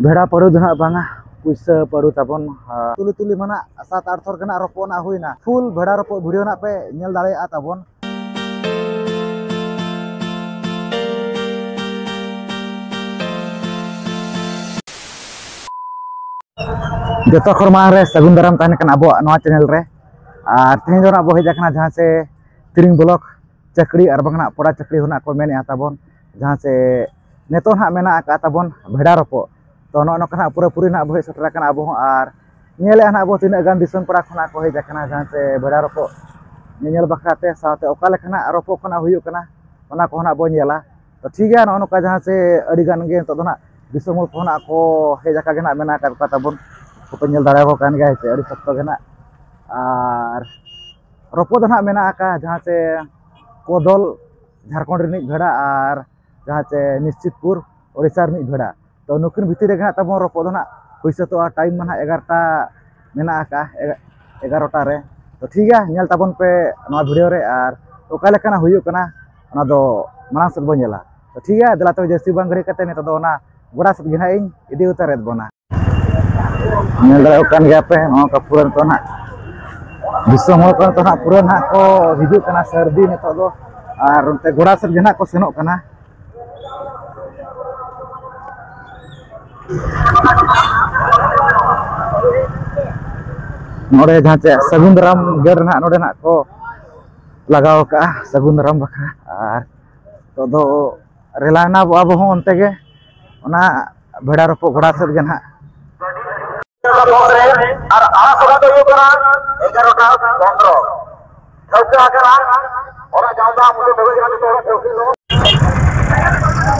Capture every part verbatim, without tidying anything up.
ᱵᱷᱮᱲᱟ ᱯᱟᱹᱲᱩ ᱫᱚ ᱱᱟᱜ ᱵᱟᱝᱟ, ᱯᱩᱭᱥᱟᱹ ᱯᱟᱹᱲᱩ ᱛᱟᱵᱚᱱ᱾ ᱟᱨ ᱛᱩᱞᱤ ᱛᱩᱞᱤ ᱢᱟ ᱱᱟᱜ ᱥᱟᱛ ᱟᱴ ᱛᱷᱚᱨ ᱜᱮ ᱱᱟᱜ ᱨᱚᱯᱚᱜ ᱱᱟᱜ ᱦᱩᱭᱱᱟ᱾ ᱯᱷᱩᱞ ᱵᱷᱮᱲᱟ ᱨᱚᱯᱚᱜ ᱵᱷᱤᱰᱤᱭᱳ ᱱᱟᱜ ᱯᱮ ᱧᱮᱞ ᱫᱟᱲᱮᱭᱟᱜᱼᱟ ᱛᱟᱵᱚᱱ᱾ ᱡᱚᱛᱚ ᱠᱷᱚᱱ ᱢᱟᱲᱟᱝ ᱨᱮ ᱥᱟᱹᱜᱩᱱ ᱫᱟᱨᱟᱢ ᱛᱟᱦᱮᱱ ᱠᱟᱱᱟ ᱟᱵᱚᱣᱟᱜ ᱱᱚᱣᱟ ᱪᱮᱱᱮᱞ ᱨᱮ᱾ ᱟᱨ ᱛᱮᱦᱮᱧ ᱫᱚ ᱱᱟᱜ ᱵᱚ ᱦᱮᱡ ᱟᱠᱟᱱᱟ ᱡᱟᱦᱟᱸ ᱪᱮ ᱛᱤᱨᱤᱝ ᱵᱞᱚᱠ ᱪᱟᱹᱠᱲᱤ ᱟᱨ ᱵᱟᱝ ᱱᱟᱜ ᱯᱚᱲᱟ ᱪᱟᱹᱠᱲᱤ ᱦᱚᱸ ᱱᱟᱜ ᱠᱚ ᱢᱮᱱᱮᱫᱼᱟ ᱛᱟᱵᱚᱱ, ᱡᱟᱦᱟᱸ ᱪᱮ ᱱᱤᱛᱚᱜ ᱱᱟᱜ ᱢᱮᱱᱟᱜ ᱟᱠᱟᱫ ᱛᱟᱵᱚᱱ ᱵᱷᱮᱰᱟ ᱨᱚᱯᱚᱜ᱾ ᱛᱚ, ᱱᱚᱜᱼᱚ ᱱᱚᱝᱠᱟ ᱱᱟᱜ ᱯᱩᱨᱟᱹᱯᱩᱨᱤ ᱱᱟᱜ ᱵᱚ ᱦᱮᱡ ᱥᱮᱴᱮᱨ ᱟᱠᱟᱱᱟ ᱟᱵᱚ ᱦᱚᱸ᱾ ᱟᱨ ᱧᱮᱞᱮᱫᱼᱟ ᱱᱟᱜ ᱵᱚ ᱛᱤᱱᱟᱹᱜ ᱜᱟᱱ ᱫᱤᱥᱚᱢ ᱯᱟᱲᱟ ᱠᱷᱚᱱᱟᱜ ᱠᱚ ᱦᱮᱡ ᱟᱠᱟᱱᱟ ᱡᱟᱦᱟᱸ ᱪᱮ ᱵᱷᱮᱰᱟ ᱨᱚᱯᱚᱜ ᱧᱮᱧᱮᱞ ᱵᱟᱠᱷᱨᱟ ᱛᱮ, ᱥᱟᱶᱛᱮ ᱚᱠᱟ ᱞᱮᱠᱟᱱᱟᱜ ᱨᱚᱯᱚᱜ ᱠᱷᱚᱱᱟᱜ ᱦᱩᱭᱩᱜ ᱠᱟᱱᱟ ᱚᱱᱟ ᱠᱚᱦᱚᱸ ᱱᱟᱜ ᱵᱚ ᱧᱮᱞᱟ᱾ ᱛᱚ, ᱴᱷᱤᱠ ᱜᱮᱭᱟ, ᱱᱚᱜᱼᱚ ᱱᱚᱝᱠᱟ ᱡᱟᱦᱟᱸ ᱪᱮ ᱟᱹᱰᱤ ᱜᱟᱱ ᱜᱮ ᱱᱤᱛᱚᱜ ᱫᱚ ᱱᱟᱜ ᱫᱤᱥᱚᱢ ᱦᱚᱲ ᱠᱚᱦᱚᱸ ᱱᱟᱜ ᱠᱚ ᱦᱮᱡ ᱟᱠᱟ ᱜᱮ ᱱᱟᱜ ᱢᱮᱱᱟᱜ ᱟᱠᱟᱫ ᱠᱚᱣᱟ ᱛᱟᱵᱚᱱ᱾ ᱠᱚᱯᱮ ᱧᱮᱞ ᱫᱟᱲᱮᱭᱟᱠᱚ ᱠᱟᱱ ᱜᱮᱭᱟ ᱦᱮᱸ ᱪᱮ, ᱟᱹᱰᱤ ᱥᱚᱠᱛᱚ ᱜᱮ ᱱᱟᱜ᱾ ᱟᱨ ᱨᱚᱯᱚᱜ ᱫᱚ ᱱᱟᱜ ᱢᱮᱱᱟᱜ ᱟᱠᱟᱫ ᱡᱟᱦᱟᱸ ᱪᱮ ᱠᱚᱫᱚᱞ ᱡᱷᱟᱲᱠᱷᱚᱸᱰ ᱨᱤᱱᱤᱡ ᱵᱷᱮᱰᱟ ᱟᱨ ᱡᱟᱦᱟᱸ ᱪᱮ ᱱᱤᱥᱪᱤᱛᱯᱩᱨ ᱳᱰᱤᱥᱟ ᱨᱤᱱᱤᱡ ᱵᱷᱮᱰᱟ᱾ ᱛᱚ, ᱱᱩᱠᱤᱱ ᱵᱷᱤᱛᱤᱨ ᱨᱮᱜᱮ ᱱᱟᱜ ᱛᱟᱵᱚᱱ ᱨᱚᱯᱚᱜ ᱫᱚ ᱱᱟᱜ ᱦᱩᱭ ᱥᱟᱹᱛᱚᱜᱼᱟ᱾ ᱴᱟᱭᱤᱢ ᱢᱟ ᱱᱟᱜ ᱮᱜᱟᱨᱚᱴᱟ ᱢᱮᱱᱟᱜ ᱟᱠᱟᱫᱼᱟ, ᱮᱜᱟ-, ᱮᱜᱟᱨᱚᱴᱟ ᱨᱮ᱾ ᱛᱚ, ᱴᱷᱤᱠ ᱜᱮᱭᱟ, ᱧᱮᱞ ᱛᱟᱵᱚᱱ ᱯᱮ ᱱᱚᱣᱟ ᱵᱷᱤᱰᱤᱭᱳ ᱨᱮ, ᱟᱨ ᱚᱠᱟ ᱞᱮᱠᱟᱱᱟᱜ ᱦᱩᱭᱩᱜ ᱠᱟᱱᱟ ᱚᱱᱟ ᱫᱚ ᱢᱟᱲᱟᱝ ᱥᱮᱫ ᱵᱚᱱ ᱧᱮᱞᱟ᱾ ᱛᱚ, ᱴᱷᱤᱠ ᱜᱮᱭᱟ, ᱫᱮᱞᱟ ᱛᱚᱵᱮ ᱡᱟᱹᱥᱛᱤ ᱵᱟᱝ ᱜᱷᱟᱹᱲᱤᱡ ᱠᱟᱛᱮ ᱱᱤᱛᱚᱜ ᱫᱚ ᱚᱱᱟ ᱜᱚᱰᱟ ᱥᱮᱫ ᱜᱮ ᱱᱟᱜ ᱤᱧ ᱤᱫᱤ ᱩᱛᱟᱹᱨᱮᱫ ᱵᱚᱱᱟ᱾ ᱧᱮᱞ ᱫᱟᱲᱮᱭᱟᱜ ᱠᱟᱱ ᱜᱮᱭᱟ ᱯᱮ, ᱱᱚᱜᱼᱚ ᱱᱚᱝᱠᱟ ᱯᱩᱨᱟᱹ ᱱᱤᱛᱚᱜ ᱱᱟᱜ ᱫᱤᱥᱚᱢ ᱦᱚᱲ ᱠᱚ ᱱᱤᱛᱚᱜ ᱱᱟᱜ ᱯᱩᱨᱟᱹ ᱱᱟᱜ ᱠᱚ ᱦᱤᱡᱩᱜ ᱠᱟᱱᱟ ᱥᱟᱹᱨᱫᱤ ᱱᱤᱛᱚᱜ ᱫᱚ, ᱟᱨ ᱚᱱᱛᱮ ᱜᱚᱰᱟ ᱥᱮᱫ ᱜᱮ ᱱᱟᱜ ᱠᱚ ᱥᱮᱱᱚᱜ ᱠᱟᱱᱟ᱾ ᱱᱚᱰᱮ ᱡᱟᱦᱟᱸ ᱪᱮ ᱥᱟᱹᱜᱩᱱ ᱫᱟᱨᱟᱢ ᱜᱮᱴ ᱨᱮ ᱱᱟᱜ ᱱᱚᱰᱮ ᱱᱟᱜ ᱠᱚ ᱞᱟᱜᱟᱣ ᱠᱟᱜᱼᱟ ᱥᱟᱹᱜᱩᱱ ᱫᱟᱨᱟᱢ ᱵᱟᱠᱷᱨᱟ, ᱟᱨ ᱱᱤᱛᱚᱜ ᱫᱚ ᱨᱮᱞᱟ ᱮᱱᱟ ᱟᱵᱚ, ᱟᱵᱚ ᱦᱚᱸ ᱚᱱᱛᱮ ᱜᱮ ᱚᱱᱟ ᱵᱷᱮᱲᱟ ᱨᱚᱯᱚᱜ ᱜᱚᱰᱟ ᱥᱮᱫ ᱜᱮ ᱱᱟᱜ᱾ ᱟᱨ ᱟᱲᱟᱜ ᱥᱚᱵᱷᱟ ᱫᱚ ᱦᱩᱭᱩᱜ ᱠᱟᱱᱟ ᱮᱜᱟᱨᱚᱴᱟ ᱯᱚᱱᱫᱽᱨᱚ᱾ ᱴᱷᱟᱹᱣᱠᱟᱹ ᱟᱠᱟᱱᱟ, ᱚᱱᱟ ᱡᱟᱣᱫᱟ ᱢᱩᱪᱟᱹᱫ ᱫᱷᱟᱹᱵᱤᱡ ᱜᱮ ᱡᱚᱛᱚ ᱦᱚᱲ ᱴᱷᱟᱹᱣᱠᱟᱹ ᱫᱚ᱾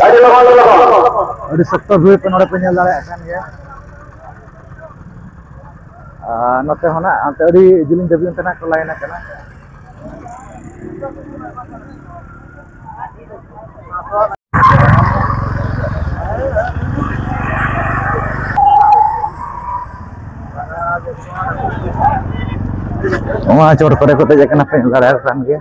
ᱟᱹᱰᱤ ᱞᱚᱜᱚᱱ, ᱟᱹᱰᱤ ᱞᱚᱜᱚᱱ᱾ ᱟᱹᱰᱤ ᱥᱚᱠᱛᱚ ᱵᱷᱤᱲ ᱯᱮ ᱱᱚᱰᱮ ᱯᱮ ᱧᱮᱞ ᱫᱟᱲᱮᱭᱟᱜ ᱠᱟᱱ ᱜᱮᱭᱟ᱾ ᱟᱨ ᱱᱚᱛᱮ ᱦᱚᱸ ᱱᱟᱜ ᱚᱱᱛᱮ ᱟᱹᱰᱤ ᱡᱤᱞᱤᱧ ᱫᱷᱟᱹᱵᱤᱡ ᱚᱱᱛᱮ ᱱᱟᱜ ᱠᱚ ᱞᱟᱭᱤᱱ ᱟᱠᱟᱱᱟ᱾ ᱱᱚᱣᱟ ᱪᱚᱴ ᱠᱚᱨᱮ ᱠᱚ ᱫᱮᱡ ᱟᱠᱟᱱᱟ ᱯᱮ ᱧᱮᱞ ᱫᱟᱲᱮᱭᱟᱜ ᱠᱟᱱ ᱜᱮᱭᱟ᱾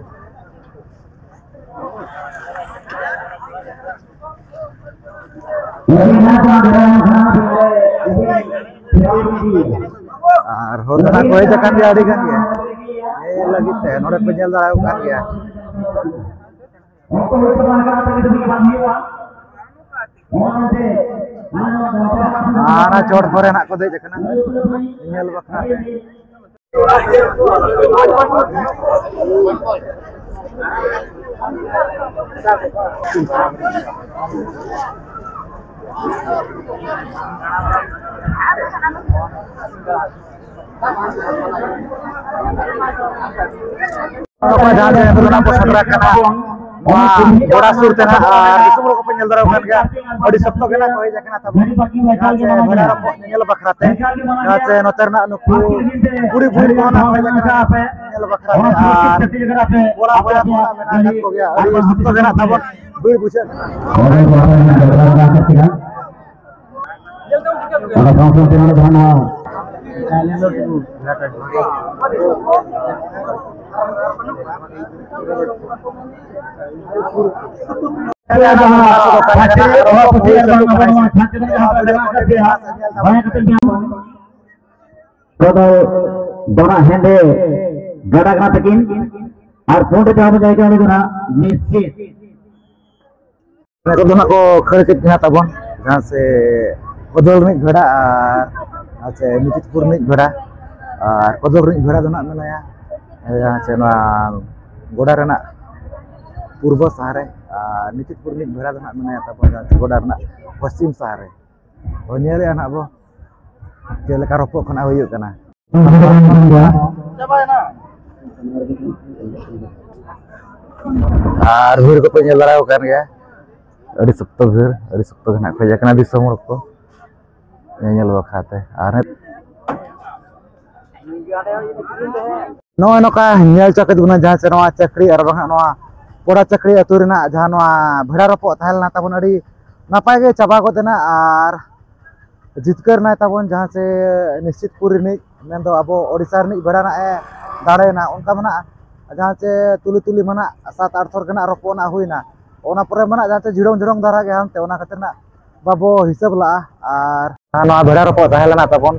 ᱟᱨ ᱦᱚᱲ ᱫᱚ ᱱᱟᱜ ᱠᱚ ᱦᱮᱡ ᱟᱠᱟᱱ ᱜᱮᱭᱟ ᱟᱹᱰᱤ ᱜᱟᱱ ᱜᱮ ᱧᱮᱞ ᱞᱟᱹᱜᱤᱫ ᱛᱮ, ᱱᱚᱰᱮ ᱠᱚ ᱧᱮᱞ ᱫᱟᱲᱮᱭᱟᱜ ᱠᱟᱱ ᱜᱮᱭᱟ᱾ ᱚᱱᱟ ᱪᱚᱴ ᱠᱚᱨᱮ ᱱᱟᱜ ᱠᱚ ᱫᱮᱡ ᱟᱠᱟᱱᱟ ᱧᱮᱞ ᱵᱟᱠᱷᱨᱟ ᱛᱮ᱾ ᱱᱚᱜᱼᱚᱭ ᱡᱟᱦᱟᱸ ᱡᱮ ᱱᱤᱛᱚᱜ ᱫᱚ ᱱᱟᱜ ᱵᱚ ᱥᱮᱴᱮᱨ ᱟᱠᱟᱱᱟ ᱱᱚᱣᱟ ᱜᱚᱰᱟ ᱥᱩᱨ ᱛᱮ ᱱᱟᱜ, ᱟᱨ ᱫᱤᱥᱚᱢ ᱦᱚᱲ ᱠᱚᱯᱮ ᱧᱮᱞ ᱫᱟᱲᱮᱭᱟᱜ ᱠᱟᱱ ᱜᱮᱭᱟ, ᱟᱹᱰᱤ ᱥᱚᱠᱛᱚ ᱜᱮ ᱱᱟᱜ ᱠᱚ ᱦᱮᱡ ᱟᱠᱟᱱᱟ ᱛᱟᱵᱚᱱ ᱡᱟᱦᱟᱸ ᱪᱮ ᱵᱷᱮᱲᱟ ᱨᱚᱯᱚᱜ ᱧᱮᱧᱮᱞ ᱵᱟᱠᱷᱨᱟ ᱛᱮ, ᱡᱟᱦᱟᱸ ᱪᱮ ᱱᱚᱛᱮ ᱨᱮᱱᱟᱜ ᱱᱩᱠᱩ ᱠᱩᱲᱤ ᱵᱩᱲᱦᱤ ᱠᱚ ᱱᱟᱜ ᱠᱚ ᱦᱮᱡ ᱟᱠᱟᱱᱟ ᱧᱮᱧᱮᱞ ᱵᱟᱠᱷᱨᱟ ᱛᱮ, ᱟᱨ ᱠᱚᱲᱟ ᱵᱚᱭᱦᱟ ᱠᱚ ᱱᱟᱜ ᱢᱮᱱᱟᱜ ᱟᱠᱟᱫ ᱠᱚᱜᱮᱭᱟ, ᱟᱹᱰᱤ ᱥᱚᱠᱛᱚ ᱜᱮ ᱱᱟᱜ ᱛᱟᱵᱚᱱ ᱵᱷᱤᱲ ᱵᱩᱡᱷᱟᱹᱜ ᱠᱟᱱᱟ᱾ ᱚᱱᱟ ᱥᱟᱶ ᱥᱟᱶᱛᱮ ᱱᱚᱰᱮ ᱫᱚ ᱱᱟᱦᱟᱜ ᱚᱠᱟ ᱫᱚ ᱫᱚᱱᱟᱜ ᱦᱮᱸᱫᱮ ᱜᱟᱰᱟ ᱠᱟᱱᱟ ᱛᱟᱹᱠᱤᱱ, ᱟᱨ ᱯᱩᱸᱰ ᱨᱮ ᱡᱟᱦᱟᱸ ᱵᱚᱱ ᱡᱟᱭᱜᱟ ᱩᱱᱤ ᱫᱚ ᱱᱟᱦᱟᱜ ᱢᱤᱥᱤ᱾ ᱱᱤᱛᱚᱜ ᱫᱚ ᱱᱟᱜ ᱠᱚ ᱠᱷᱟᱹᱲ ᱠᱮᱫ ᱠᱤᱱᱟ ᱛᱟᱵᱚᱱ, ᱡᱟᱦᱟᱸ ᱥᱮ ᱠᱚᱫᱚᱞ ᱨᱤᱱᱤᱡ ᱵᱷᱮᱲᱟ ᱟᱨ ᱡᱟᱦᱟᱸ ᱥᱮ ᱱᱤᱪᱤᱛᱯᱩᱨ ᱨᱤᱱᱤᱡ ᱵᱷᱮᱲᱟ, ᱟᱨ ᱠᱚᱫᱚᱞ ᱨᱤᱱᱤᱡ ᱵᱷᱮᱲᱟ ᱫᱚ ᱱᱟᱜ ᱢᱮᱱᱟᱭᱟ ᱡᱟᱦᱟᱸ ᱥᱮ ᱱᱚᱣᱟ ᱜᱚᱰᱟ ᱨᱮᱱᱟᱜ ᱯᱩᱨᱵᱚ ᱥᱟᱦᱟ ᱨᱮ, ᱟᱨ ᱱᱤᱪᱤᱛᱯᱩᱨ ᱨᱤᱱᱤᱡ ᱵᱷᱮᱲᱟ ᱫᱚ ᱱᱟᱜ ᱢᱮᱱᱟᱭᱟ ᱛᱟᱵᱚᱱ ᱡᱟᱦᱟᱸ ᱥᱮ ᱜᱚᱰᱟ ᱨᱮᱱᱟᱜ ᱯᱚᱥᱪᱤᱢ ᱥᱟᱦᱟ ᱨᱮ᱾ ᱛᱚ ᱧᱮᱞᱮᱜᱼᱟ ᱱᱟᱜ ᱵᱚ ᱪᱮᱫ ᱞᱮᱠᱟ ᱨᱚᱯᱚᱜ ᱠᱷᱚᱱᱟᱜ ᱦᱩᱭᱩᱜ ᱠᱟᱱᱟ᱾ ᱟᱨ ᱵᱷᱤᱲ ᱠᱚᱯᱮ ᱧᱮᱞ ᱫᱟᱲᱮᱭᱟᱠᱚ ᱠᱟᱱ ᱜᱮᱭᱟ, ᱟᱹᱰᱤ ᱥᱚᱠᱛᱚ ᱵᱷᱤᱲ, ᱟᱹᱰᱤ ᱥᱚᱠᱛᱚ ᱜᱮ ᱱᱟᱜ ᱠᱚ ᱦᱮᱡ ᱟᱠᱟᱱᱟ ᱫᱤᱥᱚᱢ ᱦᱚᱲ ᱠᱚ ᱧᱮᱧᱮᱞ ᱵᱟᱠᱷᱨᱟ ᱛᱮ᱾ ᱟᱨ ᱱᱚᱜᱼᱚᱭ ᱱᱚᱝᱠᱟ ᱧᱮᱞ ᱦᱚᱪᱚ ᱠᱮᱫ ᱵᱚᱱᱟ ᱡᱟᱦᱟᱸ ᱪᱮ ᱱᱚᱣᱟ ᱪᱟᱹᱠᱨᱤ ᱟᱨ ᱵᱟᱝ ᱱᱚᱣᱟ ᱯᱚᱲᱟ ᱪᱟᱹᱠᱨᱤ ᱟᱹᱛᱩ ᱨᱮᱱᱟᱜ ᱡᱟᱦᱟᱸ ᱱᱚᱣᱟ ᱵᱷᱮᱲᱟ ᱨᱚᱯᱚᱜ ᱛᱟᱦᱮᱸ ᱞᱮᱱᱟ ᱛᱟᱵᱚᱱ, ᱟᱹᱰᱤ ᱱᱟᱯᱟᱭ ᱜᱮ ᱪᱟᱵᱟ ᱜᱚᱫ ᱮᱱᱟ᱾ ᱟᱨ ᱡᱤᱛᱠᱟᱹᱨ ᱮᱱᱟᱭ ᱛᱟᱵᱚᱱ ᱡᱟᱦᱟᱸ ᱪᱮ ᱱᱤᱥᱪᱤᱛᱯᱩᱨ ᱨᱤᱱᱤᱡ, ᱢᱮᱱᱫᱚ ᱟᱵᱚ ᱳᱰᱤᱥᱟ ᱨᱤᱱᱤᱡ ᱵᱷᱮᱲᱟ ᱱᱟᱜ ᱮ ᱫᱟᱲᱮᱭᱮᱱᱟ, ᱚᱱᱠᱟ ᱢᱟ ᱱᱟᱜ ᱡᱟᱦᱟᱸ ᱪᱮ ᱛᱩᱞᱤ ᱛᱩᱞᱤ ᱢᱟ ᱱᱟᱜ ᱥᱟᱛ ᱟᱴ ᱛᱷᱚᱨ ᱜᱮ ᱱᱟᱜ ᱨᱚᱯᱚᱜ ᱱᱟᱜ ᱦᱩᱭᱱᱟ᱾ ᱚᱱᱟ ᱯᱚᱨᱮ ᱢᱟ ᱱᱟᱜ ᱡᱟᱦᱟᱸ ᱪᱮ ᱡᱷᱤᱲᱚᱝ ᱡᱷᱤᱲᱚᱝ ᱫᱷᱟᱨᱟ ᱜᱮ ᱦᱟᱱᱛᱮ, ᱚᱱᱟ ᱠᱷᱟᱹᱛᱤᱨ ᱱᱟᱜ ᱵᱟᱵᱚ ᱦᱤᱥᱟᱹᱵ ᱞᱟᱜᱼᱟ᱾ ᱟᱨ ᱱᱚᱣᱟ ᱵᱷᱮᱲᱟ ᱨᱚᱯᱚᱜ ᱛᱟᱦᱮᱸ ᱞᱮᱱᱟ ᱛᱟᱵᱚᱱ,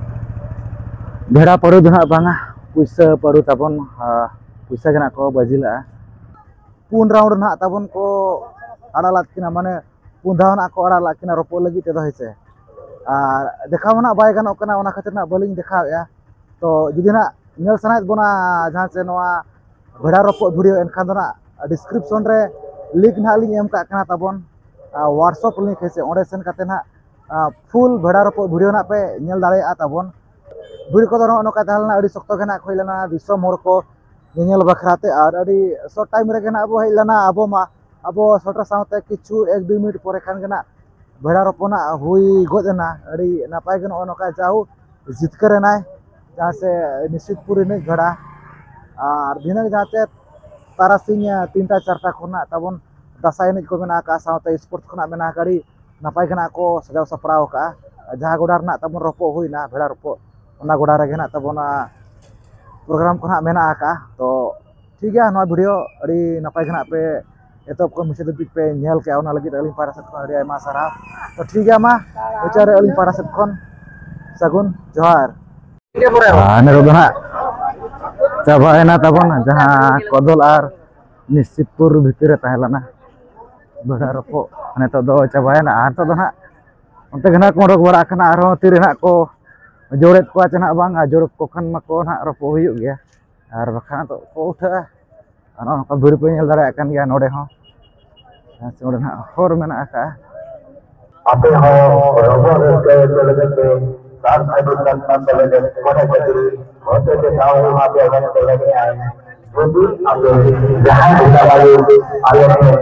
ᱵᱷᱮᱲᱟ ᱯᱟᱹᱰᱩ ᱫᱚ ᱱᱟᱦᱟᱜ ᱵᱟᱝᱟ, ᱯᱩᱭᱥᱟᱹ ᱯᱟᱹᱰᱩ ᱛᱟᱵᱚᱱ᱾ ᱟᱨ ᱯᱩᱭᱥᱟᱹ ᱜᱮ ᱱᱟᱦᱟᱜ ᱠᱚ ᱵᱟᱹᱡᱤ ᱞᱟᱜᱼᱟ᱾ ᱯᱩᱱ ᱨᱟᱣᱩᱱᱰ ᱱᱟᱦᱟᱜ ᱛᱟᱵᱚᱱ ᱠᱚ ᱟᱲᱟᱜ ᱞᱟᱫ ᱠᱤᱱᱟ, ᱢᱟᱱᱮ ᱯᱩᱱ ᱫᱷᱟᱣ ᱱᱟᱦᱟᱜ ᱠᱚ ᱟᱲᱟᱜ ᱞᱟᱫ ᱠᱤᱱᱟ ᱨᱚᱯᱚᱜ ᱞᱟᱹᱜᱤᱫ ᱛᱮᱫᱚ, ᱦᱮᱸ ᱥᱮ᱾ ᱟᱨ ᱫᱮᱠᱷᱟᱣ ᱢᱟ ᱱᱟᱦᱟᱜ ᱵᱟᱭ ᱜᱟᱱᱚᱜ ᱠᱟᱱᱟ, ᱚᱱᱟ ᱠᱷᱟᱹᱛᱤᱨ ᱱᱟᱦᱟᱜ ᱵᱟᱹᱞᱤᱧ ᱫᱮᱠᱷᱟᱣᱮᱫᱼᱟ᱾ ᱛᱚ ᱡᱩᱫᱤ ᱱᱟᱦᱟᱜ ᱧᱮᱞ ᱥᱟᱱᱟᱭᱮᱫ ᱵᱚᱱᱟ ᱡᱟᱦᱟᱸ ᱪᱮ ᱱᱚᱣᱟ ᱵᱷᱮᱲᱟ ᱨᱚᱯᱚᱜ ᱵᱷᱤᱰᱤᱭᱳ, ᱮᱱᱠᱷᱟᱱ ᱫᱚ ᱱᱟᱦᱟᱜ ᱰᱤᱥᱠᱨᱤᱯᱥᱚᱱ ᱨᱮ ᱞᱤᱝᱠ ᱱᱟᱦᱟᱜ ᱞᱤᱧ ᱮᱢ ᱠᱟᱜ ᱠᱟᱱᱟ ᱛᱟᱵᱚᱱ, ᱟᱨ WhatsApp ᱞᱤᱝᱠ, ᱦᱮᱸ ᱥᱮ᱾ ᱚᱸᱰᱮ ᱥᱮᱱ ᱠᱟᱛᱮ ᱱᱟᱦᱟᱜ ᱯᱷᱩᱞ ᱵᱷᱮᱲᱟ ᱨᱚᱯᱚᱜ ᱵᱷᱤᱰᱤᱭᱳ ᱱᱟᱦᱟᱜ ᱯᱮ ᱧᱮᱞ ᱫᱟᱲᱮᱭᱟᱜᱼᱟ ᱛᱟᱵᱚᱱ᱾ ᱵᱷᱤᱲ ᱠᱚᱫᱚ ᱱᱚᱜᱼᱚ ᱱᱚᱝᱠᱟ ᱛᱟᱦᱮᱸ ᱞᱮᱱᱟ, ᱟᱹᱰᱤ ᱥᱚᱠᱛᱚ ᱜᱮ ᱱᱟᱦᱟᱜ ᱦᱩᱭ ᱞᱮᱱᱟ ᱫᱤᱥᱚᱢ ᱦᱚᱲ ᱠᱚ ᱧᱮᱧᱮᱞ ᱵᱟᱠᱷᱨᱟ ᱛᱮ, ᱟᱨ ᱟᱹᱰᱤ ᱥᱚᱨᱴ ᱴᱟᱭᱤᱢ ᱨᱮᱜᱮ ᱱᱟᱦᱟᱜ ᱵᱚ ᱦᱮᱡ ᱞᱮᱱᱟ᱾ ᱟᱵᱚ ᱢᱟ, ᱟᱵᱚ ᱥᱮᱴᱮᱨ ᱥᱟᱶᱛᱮ ᱠᱤᱪᱷᱩ ᱮᱠ ᱫᱩᱭ ᱢᱤᱱᱤᱴ ᱯᱚᱨᱮ ᱠᱷᱟᱱ ᱜᱮ ᱱᱟᱦᱟᱜ ᱵᱷᱮᱲᱟ ᱨᱚᱯᱚᱜ ᱱᱟᱦᱟᱜ ᱦᱩᱭ ᱜᱚᱫ ᱮᱱᱟ᱾ ᱟᱹᱰᱤ ᱱᱟᱯᱟᱭ ᱜᱮ ᱱᱚᱜᱼᱚ ᱱᱚᱝᱠᱟ ᱡᱟᱦᱳ ᱡᱤᱛᱠᱟᱹᱨ ᱮᱱᱟᱭ, ᱡᱟᱦᱟᱸ ᱥᱮ ᱱᱤᱥᱤᱛᱯᱩᱨ ᱨᱤᱱᱤᱡ ᱵᱷᱮᱲᱟ᱾ ᱟᱨ ᱫᱷᱤᱱᱟᱹᱝ ᱡᱟᱦᱟᱸ ᱪᱮᱫ ᱛᱟᱨᱟᱥᱤᱧ ᱛᱤᱱᱴᱟ ᱪᱟᱨᱴᱟ ᱠᱷᱚᱱᱟᱜ ᱛᱟᱵᱚᱱ ᱫᱟᱸᱥᱟᱭ ᱮᱱᱮᱡ ᱠᱚ ᱢᱮᱱᱟᱜ ᱟᱠᱟᱫ, ᱥᱟᱶᱛᱮ ᱥᱯᱳᱨᱴᱥ ᱠᱷᱚᱱᱟᱜ ᱢᱮᱱᱟᱜ ᱟᱠᱟᱫ, ᱟᱹᱰᱤ ᱱᱟᱯᱟᱭ ᱜᱮ ᱱᱟᱜ ᱠᱚ ᱥᱟᱡᱟᱣ ᱥᱟᱯᱲᱟᱣ ᱟᱠᱟᱫᱼᱟ᱾ ᱡᱟᱦᱟᱸ ᱜᱚᱰᱟ ᱨᱮᱱᱟᱜ ᱛᱟᱵᱚᱱ ᱨᱚᱯᱚᱜ ᱦᱩᱭᱱᱟ, ᱵᱷᱮᱲᱟ ᱨᱚᱯᱚᱜ, ᱚᱱᱟ ᱜᱚᱰᱟ ᱨᱮᱜᱮ ᱱᱟᱜ ᱛᱟᱵᱚᱱ, ᱟ, ᱯᱨᱳᱜᱨᱟᱢ ᱠᱚ ᱱᱟᱜ ᱢᱮᱱᱟᱜ ᱟᱠᱟᱫᱼᱟ᱾ ᱛᱚ ᱴᱷᱤᱠ ᱜᱮᱭᱟ, ᱱᱚᱣᱟ ᱵᱷᱤᱰᱤᱭᱳ ᱟᱹᱰᱤ ᱱᱟᱯᱟᱭ ᱜᱮ ᱱᱟᱜ ᱯᱮ ᱮᱛᱚᱦᱚᱵ ᱠᱷᱚᱱ ᱢᱩᱪᱟᱹᱫ ᱫᱷᱟᱹᱵᱤᱡ ᱯᱮ ᱧᱮᱞ ᱠᱮᱜᱼᱟ, ᱚᱱᱟ ᱞᱟᱹᱜᱤᱫ ᱟᱹᱞᱤᱧ ᱯᱟᱦᱴᱟ ᱥᱮᱫ ᱠᱷᱚᱱ ᱟᱹᱰᱤ ᱟᱭᱢᱟ ᱥᱟᱨᱦᱟᱣ᱾ ᱛᱚ ᱴᱷᱤᱠ ᱜᱮᱭᱟ, ᱢᱟ ᱢᱩᱪᱟᱹᱫ ᱨᱮ ᱟᱹᱞᱤᱧ ᱯᱟᱦᱴᱟ ᱥᱮᱫ ᱠᱷᱚᱱ ᱥᱟᱹᱜᱩᱱ ᱡᱚᱦᱟᱨ᱾ ᱟᱨ ᱱᱤᱛᱚᱜ ᱫᱚ ᱦᱟᱸᱜ ᱪᱟᱵᱟᱭᱮᱱᱟ ᱛᱟᱵᱚᱱ ᱡᱟᱦᱟᱸ ᱠᱚᱫᱚᱞ ᱟᱨ ᱱᱤᱥᱤᱯᱩᱨ ᱵᱷᱤᱛᱤᱨ ᱨᱮ ᱛᱟᱦᱮᱸ ᱞᱮᱱᱟ ᱵᱷᱮᱲᱟ ᱨᱚᱯᱚᱜ, ᱱᱤᱛᱚᱜ ᱫᱚ ᱪᱟᱵᱟᱭᱮᱱᱟ᱾ ᱟᱨ ᱱᱤᱛᱚᱜ ᱫᱚ ᱦᱟᱸᱜ ᱚᱱᱛᱮ ᱜᱮ ᱦᱟᱸᱜ ᱠᱚ ᱚᱰᱚᱠ ᱵᱟᱲᱟᱜ ᱠᱟᱱᱟ, ᱟᱨᱦᱚᱸ ᱛᱤᱨᱮ ᱦᱟᱸᱜ ᱠᱚ ᱡᱳᱲᱮᱫ ᱠᱚᱣᱟ ᱪᱮ ᱦᱟᱸᱜ ᱵᱟᱝ, ᱟᱨ ᱡᱳᱲ ᱠᱚ ᱠᱷᱟᱱ ᱢᱟᱠᱚ ᱦᱟᱸᱜ ᱨᱚᱯᱚᱜ ᱦᱩᱭᱩᱜ ᱜᱮᱭᱟ, ᱟᱨ ᱵᱟᱠᱷᱟᱱ ᱫᱚ ᱠᱚ ᱩᱴᱷᱟᱹᱜᱼᱟ᱾ ᱟᱨ ᱱᱚᱜᱼᱚ ᱱᱚᱝᱠᱟ ᱵᱷᱤᱲ ᱯᱮ ᱧᱮᱞ ᱫᱟᱲᱮᱭᱟᱜ ᱠᱟᱱ ᱜᱮᱭᱟ ᱱᱚᱰᱮ ᱦᱚᱸ, ᱦᱮᱸ ᱥᱮ, ᱚᱸᱰᱮ ᱱᱟᱜ ᱦᱚᱨ ᱢᱮᱱᱟᱜ ᱟᱠᱟᱜᱼᱟ᱾ ᱟᱯᱮ ᱦᱚᱸ ᱨᱚᱯᱚᱜ ᱨᱟᱹᱥᱠᱟᱹ ᱦᱚᱪᱚ ᱞᱟᱹᱜᱤᱫ ᱛᱮ ᱥᱟᱨ ᱥᱟᱹᱜᱩᱱ ᱠᱟᱛᱷᱟ ᱠᱚ ᱞᱟᱹᱜᱤᱫ ᱢᱚᱱᱮ ᱠᱟᱹᱴᱤᱡ ᱦᱚᱛᱮ ᱛᱮ ᱴᱷᱟᱶ ᱮ ᱮᱢᱟ ᱯᱮᱭᱟ ᱢᱮᱱᱛᱮ ᱞᱟᱹᱭ ᱟᱭ᱾ ᱡᱩᱫᱤ ᱟᱯᱮ ᱡᱟᱦᱟᱸᱭ ᱵᱚᱸᱜᱟ ᱵᱩᱨᱩ ᱟᱞᱮ ᱴᱷᱮᱱ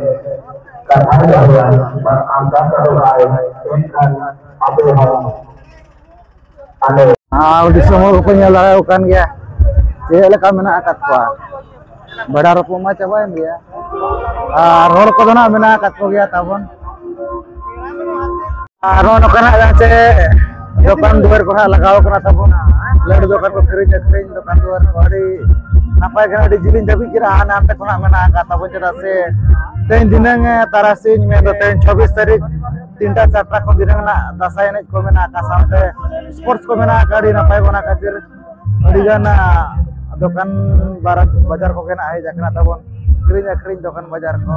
ᱠᱟᱛᱷᱟ ᱞᱮ ᱫᱚᱦᱚᱭᱟ, ᱟᱢ ᱠᱟᱛᱷᱟ ᱫᱚᱦᱚᱭ, ᱮᱱᱠᱷᱟᱱ ᱟᱯᱮ ᱦᱚᱸ ᱟᱨ ᱫᱤᱥᱚᱢ ᱦᱚᱲ ᱠᱚᱠᱚ ᱧᱮᱞ ᱫᱟᱲᱮᱭᱟᱠᱚ ᱠᱟᱱ ᱜᱮᱭᱟ ᱪᱮᱫ ᱞᱮᱠᱟ ᱢᱮᱱᱟᱜ ᱟᱠᱟᱫ ᱠᱚᱣᱟ᱾ ᱵᱷᱮᱲᱟ ᱨᱚᱯᱚᱜ ᱢᱟ ᱪᱟᱵᱟᱭᱮᱱ ᱜᱮᱭᱟ, ᱟᱨ ᱦᱚᱲ ᱠᱚᱫᱚ ᱱᱟᱜ ᱢᱮᱱᱟᱜ ᱟᱠᱟᱫ ᱠᱚᱜᱮᱭᱟ ᱛᱟᱵᱚᱱ᱾ ᱟᱨ ᱱᱚᱜᱼᱚ ᱱᱚᱝᱠᱟᱱᱟᱜ ᱡᱟᱦᱟᱸ ᱪᱮ ᱫᱚᱠᱟᱱ ᱫᱩᱣᱟᱹᱨ ᱠᱚ ᱱᱟᱜ ᱞᱟᱜᱟᱣ ᱠᱟᱱᱟ ᱛᱟᱵᱚᱱ, ᱞᱟᱹᱰᱩ ᱫᱚᱠᱟᱱ ᱠᱚ, ᱠᱤᱨᱤᱧ ᱟᱹᱠᱷᱨᱤᱧ ᱫᱚᱠᱟᱱ ᱫᱩᱣᱟᱹᱨ ᱠᱚ, ᱟᱹᱰᱤ ᱱᱟᱯᱟᱭ ᱜᱮ, ᱟᱹᱰᱤ ᱡᱤᱞᱤᱧ ᱫᱷᱟᱹᱵᱤᱡ ᱜᱮ ᱦᱟᱱᱮ ᱦᱟᱱᱛᱮ ᱠᱷᱚᱱᱟᱜ ᱢᱮᱱᱟᱜ ᱟᱠᱟᱫ ᱛᱟᱵᱚᱱ᱾ ᱪᱮᱫᱟᱜ ᱥᱮ ᱛᱮᱦᱮᱧ ᱫᱷᱤᱱᱟᱹᱝ ᱛᱟᱨᱟᱥᱤᱧ, ᱢᱮᱱᱫᱚ ᱛᱮᱦᱮᱧ ᱪᱷᱚᱵᱵᱤᱥ ᱛᱟᱹᱨᱤᱠᱷ, ᱛᱤᱱᱴᱟ ᱪᱟᱨᱴᱟ ᱠᱷᱚᱱ ᱫᱤᱱᱟᱹᱢ ᱨᱮᱱᱟᱜ ᱫᱟᱸᱥᱟᱭ ᱮᱱᱮᱡ ᱠᱚ ᱢᱮᱱᱟᱜᱼᱟ, ᱚᱱᱟ ᱥᱟᱶᱛᱮ ᱥᱯᱳᱨᱴᱥ ᱠᱚ ᱢᱮᱱᱟᱜ ᱟᱠᱟᱫ, ᱟᱹᱰᱤ ᱱᱟᱯᱟᱭ᱾ ᱚᱱᱟ ᱠᱷᱟᱹᱛᱤᱨ ᱟᱹᱰᱤ ᱜᱟᱱ ᱫᱚᱠᱟᱱ ᱵᱟᱡᱟᱨ ᱠᱚᱜᱮ ᱱᱟᱜ ᱦᱮᱡ ᱟᱠᱟᱱᱟ ᱛᱟᱵᱚᱱ, ᱠᱤᱨᱤᱧ ᱟᱹᱠᱷᱨᱤᱧ ᱫᱚᱠᱟᱱ ᱵᱟᱡᱟᱨ ᱠᱚ᱾